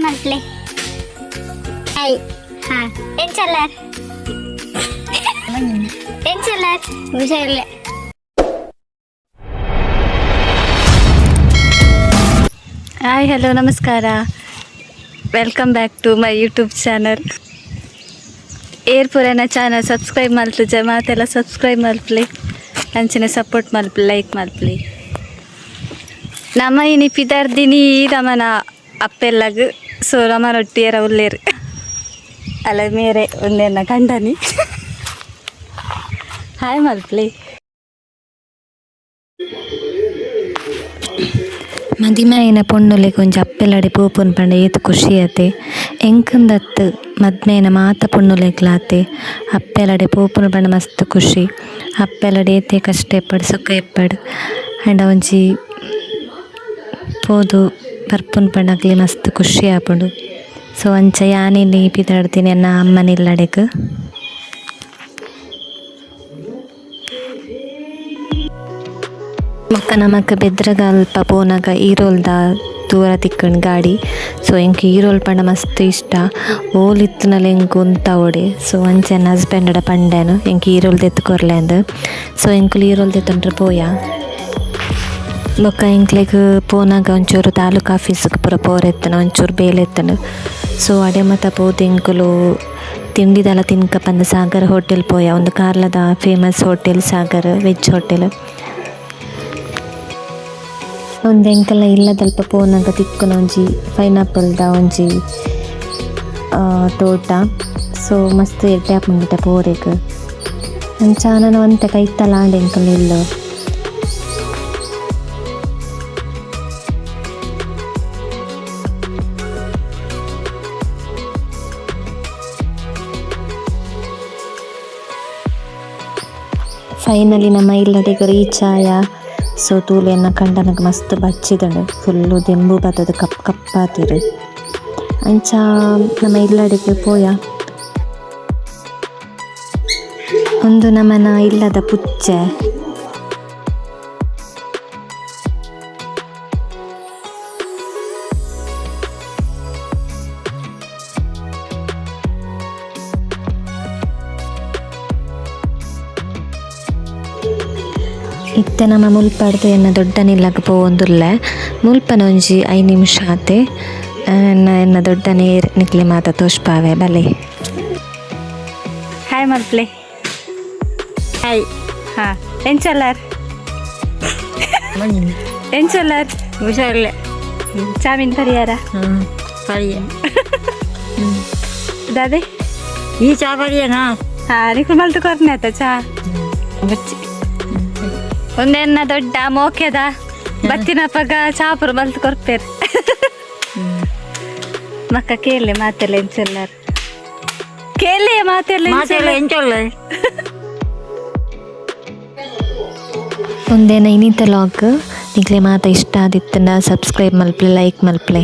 ಮಲ್ಪ್ಲೆ. Hi. ಹಾ, ಎಂಚಲ್ಲಾರ್ ಎಂಚಲ್ಲಾರ್? ಹುಷಾರಿಲ್ಲ. Hi, hello, ನಮಸ್ಕಾರ. Welcome back to my YouTube channel. ಏರ್ ಪೂರನ ಚಾನಲ್ ಸಬ್ಸ್ಕ್ರೈಬ್ ಮಲ್ಪುಜ ಮಾತೆಲ್ಲ ಸಬ್ಸ್ಕ್ರೈಬ್ ಮಲ್ಪ್ಲಿ, ಅಂಚಿನ ಸಪೋರ್ಟ್ ಮಲ್ಪ್ಲಿ, ಲೈಕ್ ಮಲ್ಪ್ಲಿ. ನಮ್ಮ ಇನಿ ಪಿದರ್ದಿನಿ ನಮನ ಅಪ್ಪೆಲ್ಲಗ್. ಸೊ ನಮನೊಟ್ಟಿಯರ ಉಲ್ಲೇರು ಅಲ್ಲ ಮೇರೆ ಒಂದೇನ ಕಂಡನಿ. ಹಾಯ್ ಮಲ್ಪ್ಲಿ. ಮದಿಮಾಯಿನ ಪೊಣ್ಣುಲೆಗ್ ಒಂಜಿ ಅಪ್ಪೆಲಡೆ ಪೋಪುನು ಪಂಡ ಏತ್ ಖುಷಿ ಆತೆ. ಎಂಕಂದತ್ತ್, ಮದ್ಮೆನ ಮಾತ ಪೊಣ್ಣುಲೆಗ್ಲ ಆತೆ. ಅಪ್ಪೆಲಡೆ ಪೋಪುನು ಪಂಡ ಮಸ್ತ್ ಖುಷಿ. ಅಪ್ಪೆಲಡೆ ಏತೆ ಕಷ್ಟ ಇಪ್ಪಡ್, ಸುಖ ಇಪ್ಪಡ್, ಆಂಡ ಒಂಜಿ ಪೋದು ಬರ್ಪುನು ಪಂಡ ಅಕ್ಲೆಗ್ ಮಸ್ತ್ ಖುಷಿ ಆಪುಂಡು. ಸೊ ಅಂಚ ಯಾನ್ ಇನಿ ಪಿದಾಡ್ದಿನಿ ಎನ್ನ ಅಮ್ಮನ ಇಲ್ಲಡೆಗ್. ಬೊಕ್ಕ ನಮಕ್ ಬೆದ್ರಗ್ ಅಲ್ಪ ಪೋನಗ ಈರೋಲ್ದ ದೂರ ತಿಕ್ಕುಂಡು ಗಾಡಿ. ಸೊ ಎಂಕ್ ಈರೋಲ್ ಪಂಡ ಮಸ್ತ್ ಇಷ್ಟ. ಓಲು ಇತ್ತುಂಡಲ ಎಂಕ್ ಉಂತಾವೊಡೆ. ಸೊ ಅಂಚ ಎನ್ನ ಹಸ್ಬೆಂಡ್ ಪಂಡೆನ್, ಎಂಕ್ ಈರೋಲ್ ದೆತ್ತ್ ಕೊರ್ಲೆಂದ್. ಸೊ ಎಂಕುಲು ಈರೋಲ್ ದೆತ್ತೊಂಡ್ರೆ ಪೋಯ. ಬೊಕ್ಕ ಎಂಕ್ಲೆಗ್ ಪೋನಗ ಒಂಚೂರು ತಾಲೂಕು ಆಫೀಸ್ಗ್ ಪೂರ ಪೋರೆತ್ತುಂಡು, ಒಂಚೂರು ಬೇಲೆ ಇತ್ತುಂಡು. ಸೊ ಅಡೆ ಮಾತ ಪೋದು ಎಂಕುಲು ತಿಂಡಿದಲ ತಿನ್ಕ ಪಂದ್ ಸಾಗರ್ ಹೋಟೆಲ್ ಪೋಯ. ಉಂದು ಕಾರ್ಲದ famous hotel, Sagar veg hotel. ಉಂದು ಎಂಕಲ್ನ ಇಲ್ಲದಲ್ಪ ಪೋನಗ ತಿಕ್ಕುನ ಒಂಜಿ ಪೈನಾಪಲ್ದ ಒಂಜಿ ತೋಟ. ಸೊ ಮಸ್ತ್ ಎಡ್ಡೆ ಆಪುಂಡು ಪೋರೆಗ್. ಅಂಚ ನನ ಒಂತೆ ಕೈತಲ್ ಆಂಡ್ ಎಂಕಲ್ನ ಇಲ್ಲ್. ಫೈನಲಿ ನಮ್ಮ ಇಲ್ಲಡೆಗ್ ರೀಚ್ ಆಯ. ಸೊ ತೂಲೆ, ಎನ್ನ ಕಂಡನಗ್ ಮಸ್ತ್ ಬಚ್ಚಿದುಂಡು. Full ದೆಂಬು ಬತ್ತುದು cup ಕಪ್ಪಾತಿರು. ಅಂಚ ನಮ್ಮ ಇಲ್ಲಡೆಗ್ ಪೋಯ. ಉಂದು ನಮನ ಇಲ್ಲದ ಪುಚ್ಚೆ. ಇತ್ತೆ ನಮ ಮುಲ್ಪಡ್ದು ಎನ್ನ ದೊಡ್ಡನಿಲ್ಲಗ್ ಪೋವೊಂದುಲ್ಲೆ. ಮುಲ್ಪನ ಒಂಜಿ 5 ನಿಮಿಷ ಆತೆ. ಎನ್ನ ಎನ್ನ ದೊಡ್ಡನೆ ನಿಕ್ಲೆ ಮಾತ ತೋಜ್ಪಾವೆ, ಬಲೆ. ಹಾಯ್ ಮಲ್ಪ್ಲೆ. ಹಾಯ್. ಹಾ, ಎಂಚಲ್ಲಾರ್ ಎಂಚಲ್ಲಾರ್? ಹುಷಾರಿಲ್ಲ. ಚಾಮಿನ್ ಪರಿಹಾರ. ಪರಿಯ. ದಾದೆ? ಈ ಚಾ ಪರಿಯನಾ? ಹಾ, ನಿಕ್ಲು ಮಲ್ತು ಕೊರ್ನೆ ಆತ ಚಾ ಬಚ್ಚಿ. ಒಂದೆನ್ನ ದೊಡ್ಡ ಮೋಕೆದ ಬತ್ತಿನಪಗ ಚಾಪುರು ಮಲ್ತು ಕೊರ್ಪೇರು. ಮಕ್ಕ ಕೇಳಿ ಮಾತೆಲ್ಲ ಎಂಚಲ್ಲಾರ್? ಕೇಳಿ ಮಾತೆಲ್ಲ. ಮಾತೆಲ್ಲ ಎಂಚೊಲ್ಲ? ಉಂದೆನ ಇನಿತ ಲಾಗ್. ನಿಕ್ಲೆ ಮಾತ ಇಷ್ಟ ಆದಿತ್ತುಂಡ ಸಬ್ಸ್ಕ್ರೈಬ್ ಮಲ್ಪ್ಲೆ, ಲೈಕ್ ಮಲ್ಪ್ಲೆ.